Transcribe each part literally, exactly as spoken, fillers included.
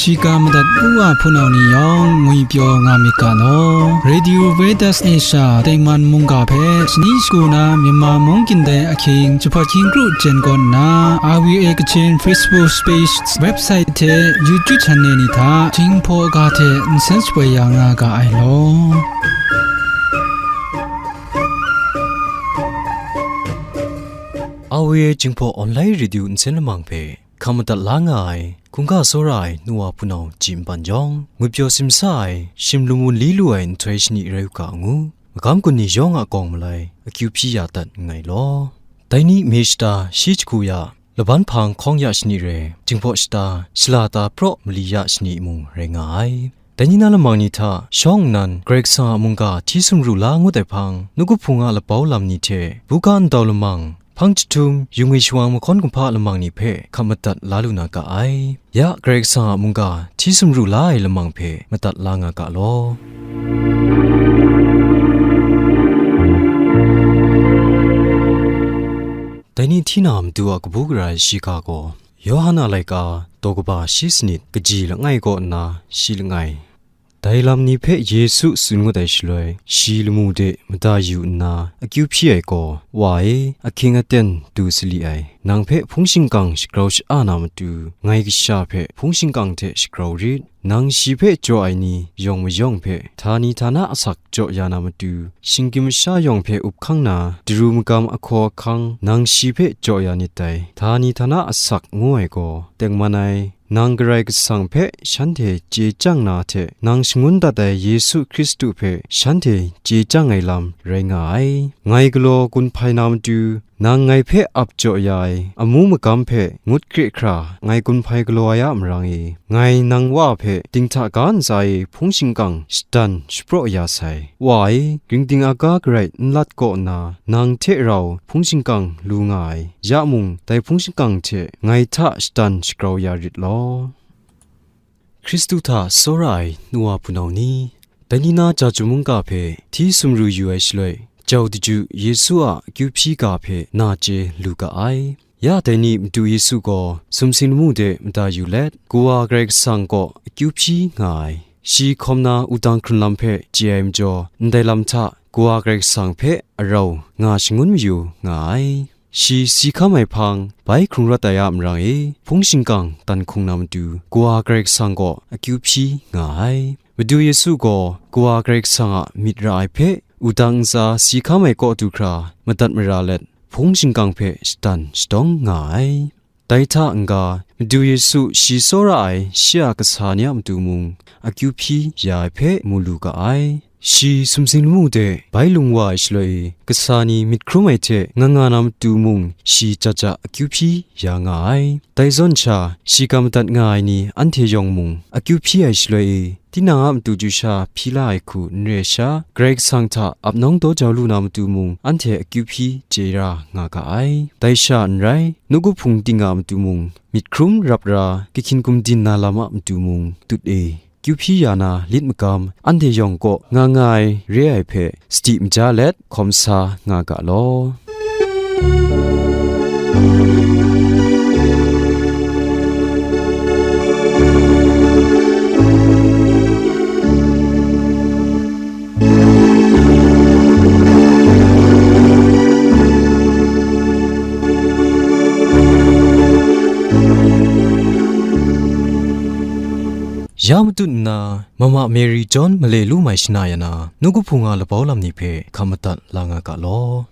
Shiga madat u wa hpunau ni yawng ngwipyaw nga myit ga law. Radio Veritas Asia tengman mungga hpe shani shagu na Myanmar mungkan dai ahkying jahpawt hkying kru jen kaw nna, R V A Kachin Facebook page, website hte YouTube channel ni hta Jinghpaw ga hte nsen shapoi ya nga ga ai law. R V A Jinghpaw online radio nsen lamang hpe hkam madat la nga ai, hkungga tsawra ai nu wa hpunau ji npan jawng, ngwipyaw simsa ai, shim lu mu li lu ai nhtoi shani rai u ga ngu, magam gun ni yawng a gawng malai akyu hpyi ya dat nngai law. Dai ni me shata shi jahku ya, laban hpang hkawng ya shani re, Jinghpaw shata shala ta praw mali ya shani mung rai nga ai. Dai ni na lamang ni hta shawng nnan Karai Kasang a mungga hti sumru la ngut ai hpang, nawku hpung a labau lam ni hte buga ndau lamang, hpang jahtum, yu ngwi shawang mahkawn kumhpa lamang ni hpe hkam madat la lu na ga ai. Ya Karai Kasang a mungga hti sumru la ai lamang hpe madat la nga ga law. Dai ni hti na matu a kabu gara ai shiga gaw, Yawhan a laika, daw kaba shi sanit, kaji langai kaw nna shi langai. Dai lam ni hpe Yesu tsun ngut ai shaloi, shi lamu de mada yu nna akyu hpyi ai gaw, Wa e, ahkying aten du sali ai, nang hpe hpung shingkang shagrau sha-a na matu, ngai kasha hpe hpung shingkang hte shagrau rit. Nang shi hpe jaw ai ni yawng mayawng hpe, htani htana asak jaw ya na matu, shinggyim masha yawng hpe up hkang na, daru magam ahkaw ahkang nang shi hpe jaw ya nit dai. Htani htana asak ngu ai gaw, tengman ai, nang Karai Kasang hpe shanhte chye chyang na hte, nang shangun dat ai Yesu Hkristu hpe shanhte chye chyang ai lam rai nga ai. Ngai galaw gun hpai na matu, nang ngai hpe ap jaw ya ai amu magam hpe ngut kre hkra, ngai gun hpai galaw ai a marang e, ngai nang Wa hpe dinghta ga ntsa e hpung shingkang shadan shapraw ya sai. Wa e, gringding aga garai n lat kaw nna, nang hte rau hpung shingkang lu nga ai, ya mung dai hpung shingkang hte ngai hta shadan shagrau ya rit law. Hkristu hta tsawra ai nu wa hpunau ni, dai ni na Chyeju mungga hpe hti sumru yu ai shaloi, Jau Daju Yesu a akyu hpyi ga hpe na chye lu ga ai. Ya dai ni Madu Yesu gaw sumsing lamu de mada yu let, Kawa Karai Kasang kaw akyu hpyi nga ai. Shi hkawm na wudang hkrun lam hpe chye ai majaw, ndai lam hta Kawa Karai Kasang hpe arau nga shangun mayu nga ai. Shi si hkam ai hpang bai hkrung rawt ai a marang e, hpung shingkang dan hkung na matu, Kawa Karai Kasang kaw akyu hpyi nga ai. Madu Yesu gaw Kawa Karai Kasang a myit ra ai hpe, wudang ntsa si hkam ai kaw du hkra madat mara let, hpung shingkang hpe shadan shadawng nga ai. Dai hta n-ga, Madu Yesu shi tsawra ai shi a kasa ni a matu mung, akyu hpyi ya ai hpe mu lu ga ai. Shi sumsing lamu de bai lung wa ai shaloi, kasa ni myit hkrum ai hte nga nga na matu mung, shi ja ja akyu hpyi ya nga ai. Dai zawn sha, shi ga madat nga ai ni anhte yawng mung, akyu hpyi ai shaloi, tinang a matu chyu sha hpyi la ai hku n re sha, Karai Kasang hta ap nawng daw jau lu na matu mung, anhte akyu hpyi chye ra nga ga ai. Dai sha n rai, nawku hpung ting a matu mung, myit hkrum rap ra, kahkyin gumdin na lam a matu mung, tut e, kyu hpyi ya na lit magam, anhte yawng kaw nga nga ai re ai hpe, sadi maja let, hkawm sa nga ga law. Ya matut nna, Mama Mary John male lu mai shana ya na, nawku hpung a labau lam ni hpe hkam madat la nga ga law.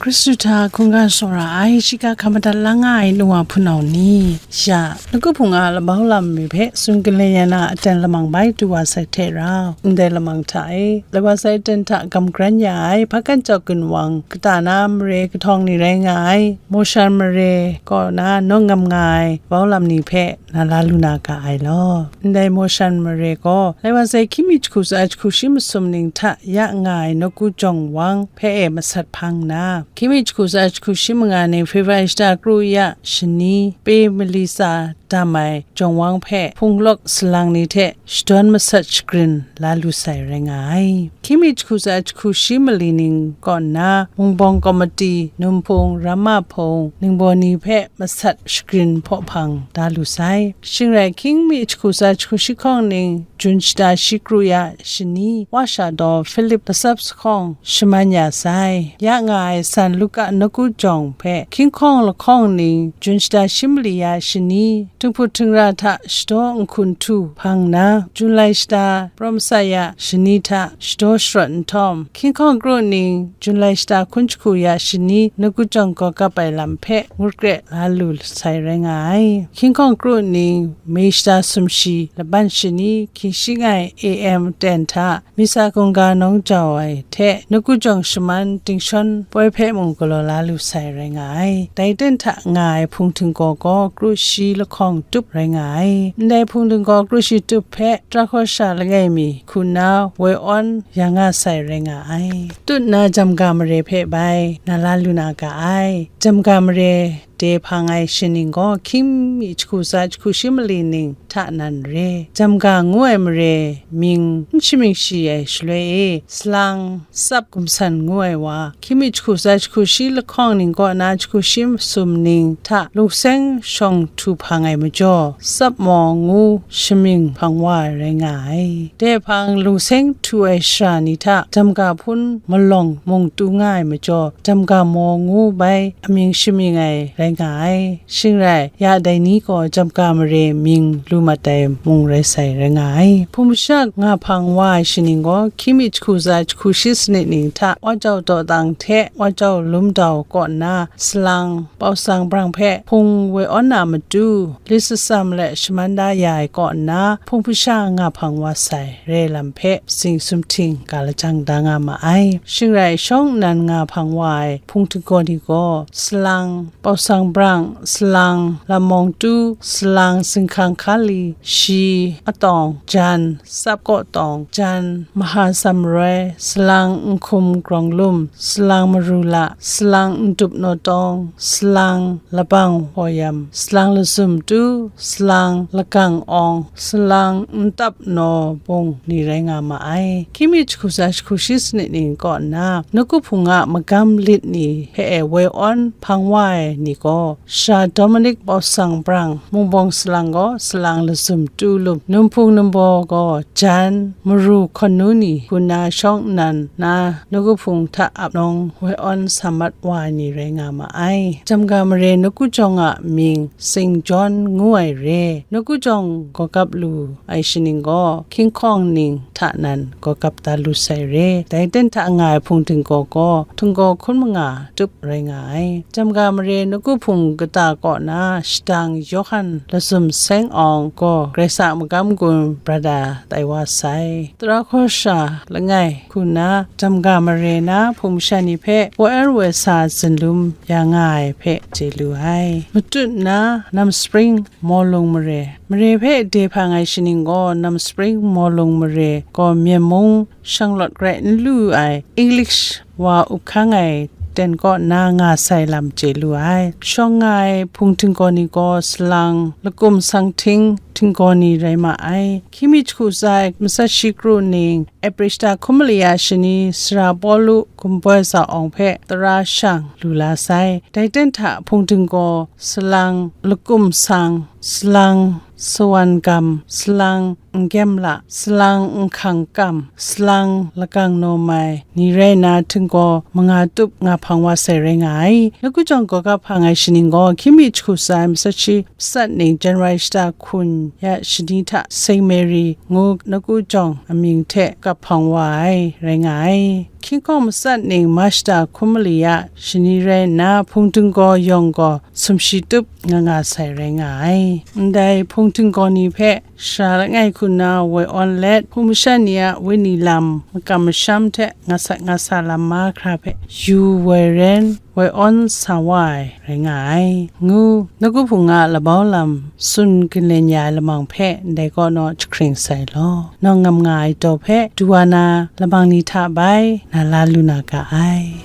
Hkristu hta hkungga tsawra ai, shiga hkam madat la nga ai nu wa hpunau ni, ya, nawku hpung a labau lam mi hpe tsun galen ya na aten lamang bai du wa sai hte rau, ndai lamang hta e, lai wa sai aten hta gam garan ya ai, hpakan jau gun wang, kata na mare kahtawng ni rai nga ai, Moshan mare kaw na nawng ngam nga ai, bau lam ni hpe na la lu na ga ai law. Ndai Moshan mare gaw, lai wa sai hkying mi jahku tsa jahku shi masum ning hta ya nga ai nawku jawng wang hpe e masat hpang nna, hkying mi jahku tsa jahku shi manga ning February shata kru ya shani, pe mali tsa dam ai jawng wang hpe hpung lawk salang ni hte shadawn masat shagrin la lu sai rai nga ai. Hkying mi jahku tsa jahku shi mali ning kaw nna, Mungbawng Kawmati, Numhpung, Ramahpung, Ningbaw ni hpe masat shagrin hpaw hpang da lu sai. Shing rai, hkying mi jahku tsa jahku shi hkawng ning, Jun shata shi kru ya shani, Wa Sha Daw Philip lasap lahkawng shaman ya sai. Ya nga ai San Luka nawku jawng hpe hkying hkawng lahkawng ning, Jun shata shi mali ya shani, Dinghput Dinghra hta shadaw nhkun htu hpang nna, Jun lai shata praw masat ya shani hta shadaw sharawt nhtawm, hkying hkawng kru ning, Jun lai shata hkun jahku ya shani, nawku jawng gaw gap ai lam hpe ngut kre la lu sai rai nga ai. Hkying hkawng kru ning, Mei shata sumshi laban shani, hkying shi ngai A M ten hta, Misa Gungga nawng jau ai hte, nawku jawng shaman Tingshon poi hpe mung galaw la lu sai rai nga ai. Dai ten hta nga ai hpung htinggaw gaw kru shi lahkawng tup rai nga ai. Ndai hpung htinggaw kru shi tup hpe, Tara hkaw sha langai mi hku nna woi awn ya nga sai rai nga ai. Tut nna Jamga mare hpe bai na la lu na ga ai. Jamga mare de hpang ai shaning gaw hkying mi jahku tsa jahku shi mali ning hta nan re. Jamga ngu ai mare mying n shamying shi ai shaloi e, salang tsap gumsan ngu ai wa, hkying mi jahku tsa jahku shi lahkawng ning kaw na jahku shi masum ning hta lungseng shawng htu hpang ai majaw, tsap maw ngu shamying hpang wa ai rai nga ai. De hpang lungseng htu ai shara ni hta Jamga hpun malawng mung tu nga ai majaw, Jamga maw ngu bai amying shamying ai rai nga ai. Shing rai, ya dai ni gaw Jamga mare mying lu mat ai mung rai sai rai nga ai. Hpung masha nga hpang wa ai shaning gaw, hkying mi jahku tsa jahku shi sanit ning hta Wa Jau Dawdang hte Wa Jau Lum Dau kaw nna salang Bau Sang Brang hpe hpung woi awn na matu, lit shatsam let shaman da ya ai kaw nna, hpung masha nga hpang wa sai re lam hpe, sing sumhting ga lajang da nga ma ai. Shing rai, shawng nnan nga hpang wa ai hpung htinggaw ni gaw, salang Bau Sang Brang, salang Lam Mawng Tu, salang Zinghkang Hkali, shi atawng, jan, tsap kaw tawng, jan, maha samroi, salang Nhkum Grawng Lum, salang Maru La, salang Ndup Naw Tawng, salang Labang Hpaw Yam, salang Lazum Tu, salang Lagang Awng, salang Ntap Naw Bung ni rai nga ma ai. Hkying mi jahku tsa jahku shi sanit ning kaw nna, nawku hpung a magam lit ni hpe e woi awn hpang wa ai ni gaw, Sara Dominic Bau Sang Brang, Mungbawng Salang gaw salang Lazum Tu Lum, Numhpung Numbaw gaw jan, Maru Hkawn Nu ni hku nna shawng nnan na nawku hpung hta ap nawng woi awn sa mat wa ai ni rai nga ma ai. Jamga mare nawku jawng a mying Sing Jawn ngu ai re. Nawku jawng gaw gap lu ai shaning gaw, hkying hkawng ning hta nan gaw gap da lu sai re. Dai ten hta nga ai hpung htinggaw gaw, htinggaw hkun manga tup rai nga ai. Jamga mare nawku hpung kata kaw na shadang Yawhan Lazum Seng Awng gaw Grai Sa magam gun brada tai wa sai. Tara hkaw sha langai hku nna, Jamga mare na hpung masha ni hpe woi awn woi sa zinlum ya nga ai hpe chye lu ai. Matut nna Nam Spring Mawlung mare. Mare hpe de hpang ai shaning gaw, Nam Spring Mawlung mare gaw Myen mung shanglawt grai n lu ai English wa up hkang ai ten kaw na nga sai lam chye lu ai. Shawng nga ai hpung htinggaw ni gaw salang Lakum Sanghting htinggaw ni rai ma ai. Hkying mi jahku tsa masat shi kru ning, April shata hkun mali ya shani, Sara Pawlu Gumboi Za Awng hpe tara shang lu la sai. Dai ten hta hpung htinggaw, salang Lakum Sang, salang Sawan Gam, salang N Gyem La, salang Nhkang Kam, salang Lagang Naw Mai ni rai nna, htinggaw manga tup nga hpang wa sai rai nga ai. Nawku jawng gaw gap hpang ai shaning gaw, hkying mi jahku tsa masat shi masat ning, January shata hkun ya shani hta Saint Mary ngu nawku jawng amying hte gap hpang wa ai rai nga ai. Hkying hkawng masat ning, March shata hkun mali ya shani rai nna, hpung htinggaw yawng gaw sumshi tup nga nga sai rai nga ai. Ndai hpung htinggaw ni hpe shara langai hku nna woi awn let, hpung masha ni a wenyi lam makam masham hte ngasat ngasa lam mahkra hpe yu woi ren, woi awn sa wa ai rai nga ai, ngu nawku hpung a labau lam tsun ginlen ya ai lamang hpe ndai kaw naw jahkring sai law. Nawng ngam nga ai daw hpe du wa na lamang ni hta bai na la lu na ga ai.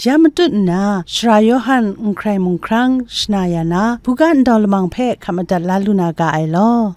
Ya matut nna, Sara Yawhan n hkrai mung hkrang shana ya na, buga ndau lamang hpe hkap madat la lu na ga ai law.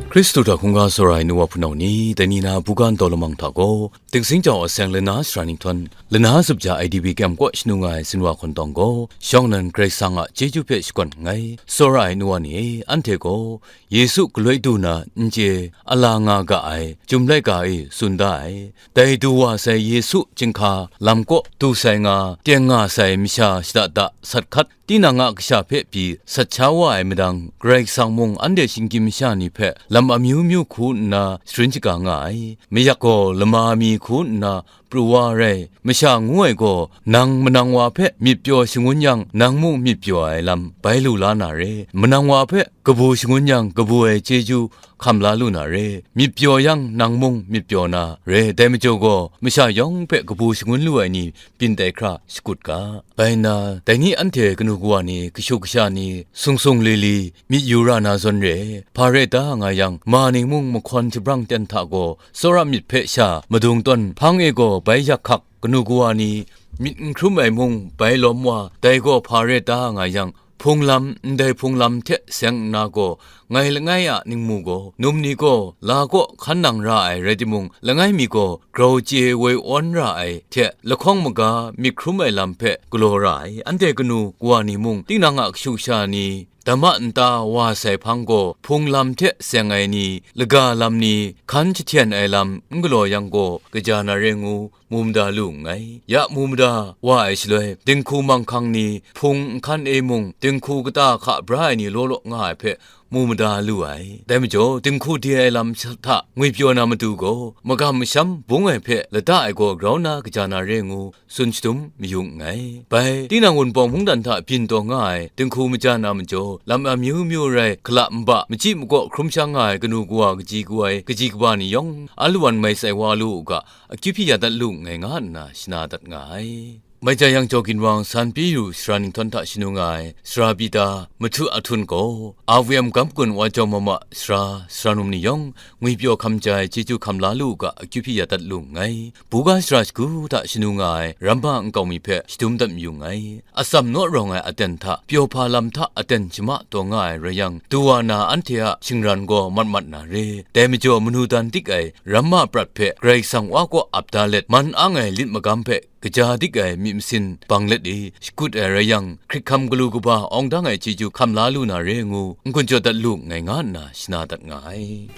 Hkristu hta hkungga tsawra ai nu wa hpunau ni, dai ni na buga ndau lamang hta gaw, Dingsing jau aseng lana sara ninghtawn, lana zup ja I D P kyam kaw shanu nga ai sinwa hkawn tawng gaw, shawng nnan Karai Kasang a chyeju hpe shakawn nngai. Tsawra ai nu wa ni e, anhte gaw Yesu galoi du na n chye, a la nga ga ai, Chyum laika e tsun da ai. Dai du wa sai Yesu chyinghka lam kaw du sai nga, teng nga sai masha shada da sat hkat, tinang a kasha hpe pyi sat sha wa ai madang, Karai Kasang mung anhte shinggyim masha ni hpe lam amyu myu hku nna sharin shaga nga ai. Mayak gaw lama mi hku nna pru wa rai, masha ngu ai gaw, nang manang wa hpe myit pyaw shangun yang, nang mung myit pyaw ai lam bai lu la na re. Manang wa hpe kabu shangun yang, kabu ai chyeju hkam la lu na re. Myit pyaw yang, nang mung myit pyaw na re. Dai majaw gaw, masha yawng hpe kabu shangun lu ai ni byin tai hkra shakut ga. Bai nna, dai ni anhte kanu kawa ni, kashu kasha ni, sung sung li li, myit yu ra na zawn re, hpa re da nga yang, ma ning mung mahkawn shabrang ten hta gaw, tsawra myit hpe sha madung tawn hpang e gaw bai yak hkak, kanu kawa ni myit n hkrum ai mung bai lawm wa, dai gaw hpa re da nga yang, hpung lam, ndai hpung lam hte seng nna gaw, ngai langai a ningmu gaw, num ni gaw la kaw hkan nang ra ai rai timung, langai mi gaw grau chye woi awn ra ai hte lahkawng maga myit hkrum ai lam hpe galaw ra ai. Anhte kanu kawa ni mung, tinang a kashu kasha ni, dam a nta wa sai hpang gaw, hpung lam hte seng ai ni, laga lam ni, hkan jahten ai lam n galaw yang gaw, kaja na re ngu, mu mada lu nngai. Ya mu mada wa ai shaloi, dinghku manghkang ni, hpung nhkan e mung, dinghku kata hka bra ai ni law law nga ai hpe mu mada lu ai. Dai majaw, dinghku de ai lam hta ngwipyaw na matu gaw, magam masham bung ai hpe lata ai gaw grau na kaja na re ngu, tsun shadum mayu nngai. Bai, tinang Wunpawng mungdan hta byin taw nga ai dinghku maja na majaw, lam amyu myu rai, hkala nba, machyi makaw hkrum sha nga ai kanu kawa kaji kawai, kaji kaba ni yawng, a lawan mai sai wa lu u ga, akyu hpyi ya dat lu nngai nga nna shana dat nga ai. Mai ja yang, Jaw Ginwang, San Piru sara ninghtawn hta shanu nga ai, sara Pita, Mahtu Ahtun gaw, A V M gam kun wa jau mama sara, sara num ni yawng, ngwipyaw hkam jai, chyeju hkam la lu u ga, akyu hpyi ya dat lu nngai. Buga sara shagu hta shanu nga ai, ramma nkau mi hpe shadum dat mayu nngai. Atsam naw rawng ai aten hta, pyaw hpa lam hta aten shama taw nga ai rai yang, du wa na anhte a shingran gaw mat mat na re. Dai majaw, manu dan dik ai ramma prat hpe Karai Kasang wa kaw ap da let, man ang ai lit magam hpe kaja dik ai myit masin bang let e, shakut ai rai yang, hkrit hkam galu kaba awng dang ai chyeju hkam la lu na re ngu, n-gun jaw dat lu nngai nga nna shana dat nga ai.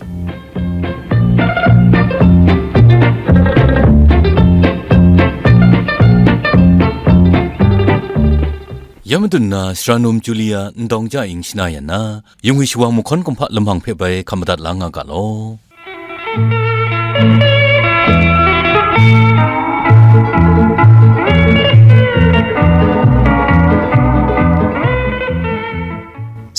Ya madun na, sara num Julia Ndawng Ja Ing shana yan na, yungwi shawang mahkawn kumhpa lamang hpe bai hkam madat la nga ga law.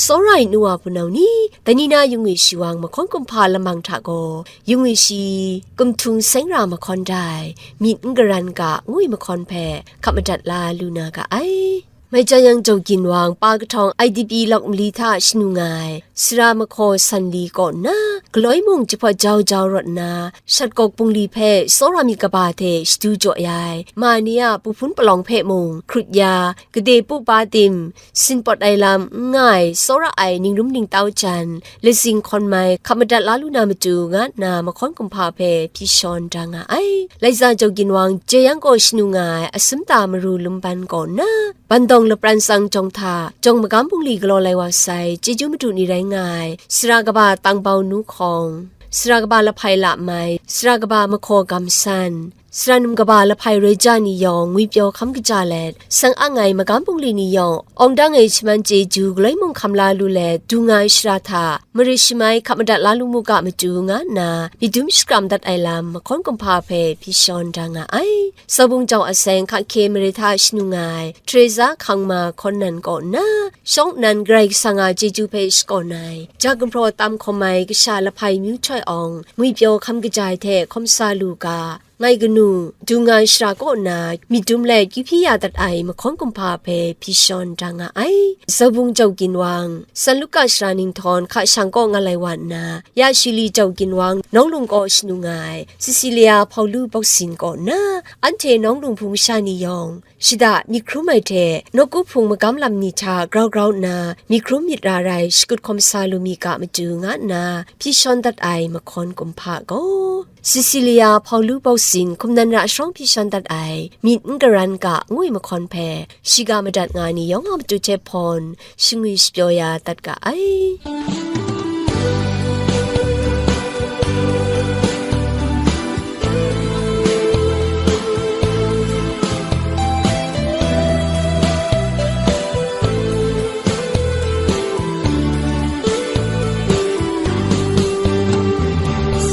Tsawra ai nu wa hpunau ni, dai ni na yungwi shawang mahkawn kumhpa lamang hta gaw, yungwi shi, kumhtung seng ra mahkawn dai, myit n garan ga, ngu ai mahkawn hpe hkap madat la lu na ga ai. Mai ja yang, Jaw Ginwang, pa kahtawng I D P lawk mali hta shanu nga ai, sara mahkaw san li kaw nna, galoi mung jahpawt jau jau rawt nna, shat gawk bungli hpe tsawra myit kaba hte shadu jaw ya ai, ma ni a pu hpun palawng hpe mung hkrut ya, gade pu pa tim, sin pawt ai lam n nga ai, tsawra ai ningrum ningtau jan, lazing hkawn mai, hkap madat la lu na matu, nga nna mahkawn kumhpa hpe hpyi shawn da nga ai. Laiza Jaw Ginwang, jeyang gaw shanu nga ai, asum ta maru lumban kaw nna, Bandawng lapran tsang jawng hta, jawng magam bungli galaw lai wa sai, chyeju madu ni rai nga ai, sara kaba Tangbau Nu Hkawng, sara kaba Lahpai Lamai, sara kaba Mahkaw Gam San, sara num kaba Lahpai Roi Ja ni yawng ngwipyaw hkam kaja let, sang ang ai magam bungli ni yawng, awng dang ai shaman chyeju galoi mung hkam la lu let, du nga ai shara hta, marit shamai hkap madat la lu mu ga matu, nga nna, myit dum shakram dat ai lam, mahkawn kumhpa hpe hpyi shawn da nga ai. Saubung jau aseng hka hkye mare hta shanu nga ai, Teresa Hkangma hkawn nan kaw nna, shawng nnan Karai Kasang a chyeju hpe shakawn ai, ja gumhpraw tam hkawm ai kasha Lahpai Myu Htoi Awng, ngwipyaw hkam kaja ai hte hkawm sa lu ga, ngai kanu, dung ai shara kaw na myit dum let kyu hpyi ya dat ai mahkawn kumhpa hpe hpyi shawn da nga ai. Zaubung jau ginwang, San Luka shara ninghtawn hka shang kaw ngal ai wa nna, ya shili jau ginwang nawng lung kaw shanu nga ai, Sisilia Hpaulu Bawsin kaw nna, anhte nawng lung hpung masha ni yawng, shada myit hkrum ai hte nawku hpung magam lam ni hta grau grau nna myit hkrum myit ra rai shakut hkawm sa lu mi ga matu nga nna hpyi shawn dat ai mahkawn kumhpa gaw, Sisilia Hpaulu Bawsin hkum nan ra shawng hpyi shawn dat ai myit n karan ga ngu ai mahkawn hpe shiga madat nga ai ni yawng a matu hte hpawn shangwi shapyaw ya dat ga ai.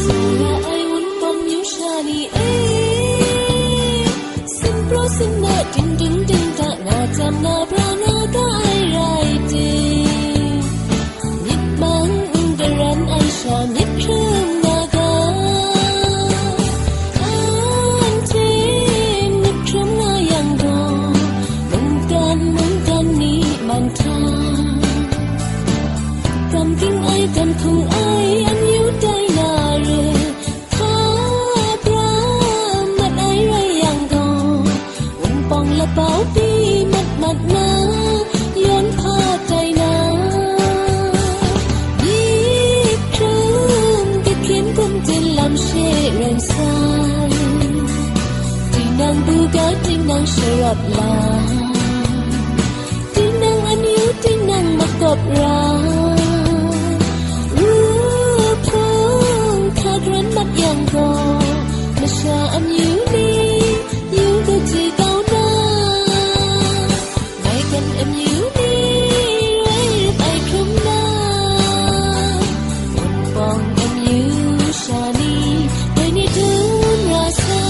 Sara ai wunpawng myu sha ni e, sinpraw sinna dingdung dingda nga jam nga bra nga ga ai rai ting, myit mang n garan ai sha myit hkrum nga ga, anhte myit hkrum nga yang gaw, mungdan mungdan ni man hta, kam ging ai, dan hpung ai, amyu tai na re, hka bra mat ai rai yang gaw, wunpawng lapau pyi mat mat na, yawn hpa tai na, myit hkrum kahkyen gumdin lam she rai sai, tinang buga tinang sharawt la, tinang amyu tinang makawp ra, ru hpung hka garan mat yang gaw, masha amyu ni yu kaji kau na, maigan amyu ni rai rup ai hkrum na, wunpawng amyu sha ni, dai ni dum ra sai.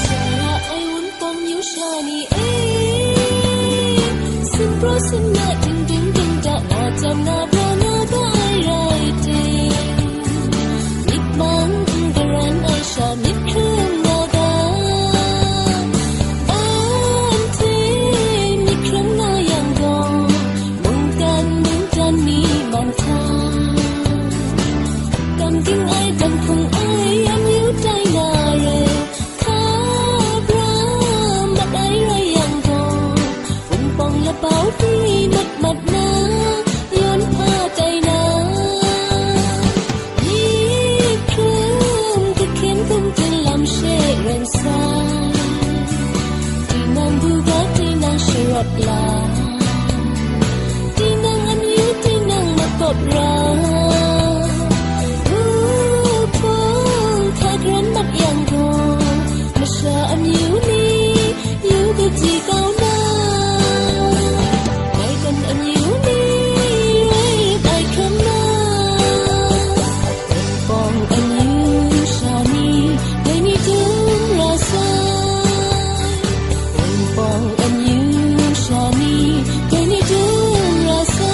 Sara ai wunpawng myu sha ni e, sinpraw sinna dingdung dingda nga jam nga bra nga ga ai rai ting, myit mang n garan ai sha myit hkrum nga ga, anhte myit hkrum nga yang gaw, mungdan mungdan ni man hta, kam ging ai, dan hpung ai, amyu tai na re, hka bra mat ai rai yang gaw, wunpawng lapau pyi mat mat na, yawn hpa tai na, myit hkrum kahkyen gumdin lam she rai sai, tinang buga tinang sharawt la, tinang amyu tinang makawp ra, ru hpung hka garan mat yang gaw, masha amyu ni yu kaji kau na, maigan amyu ni rai rup ai hkrum na, wunpawng amyu sha ni, dai ni dum ra sai, wunpawng amyu sha ni, dai ni dum ra sai.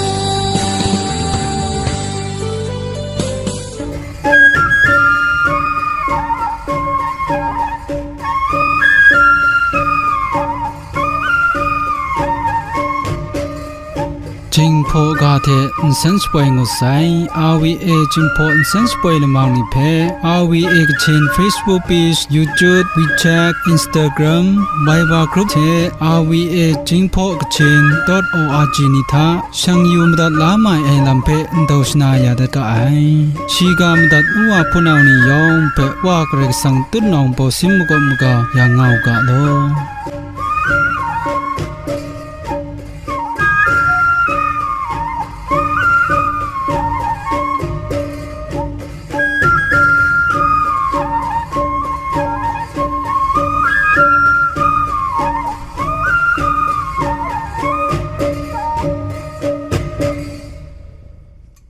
Jinghpaw ga hte nsen shapoi ngut sai. R V A Jinghpaw nsen shapoi lamang ni hpe R V A Kachin Facebook page, YouTube, WeChat, Instagram, Viber group hte R V A Jinghpaw Kachin dot O R G ni hta shang yu madat la mai ai lam hpe ndau shana ya dat ga ai. Shiga madat ngu wa hpunau ni yawng hpe Wa Karai Kasang tutnawng baw sin makawp maga ya nga u ga law.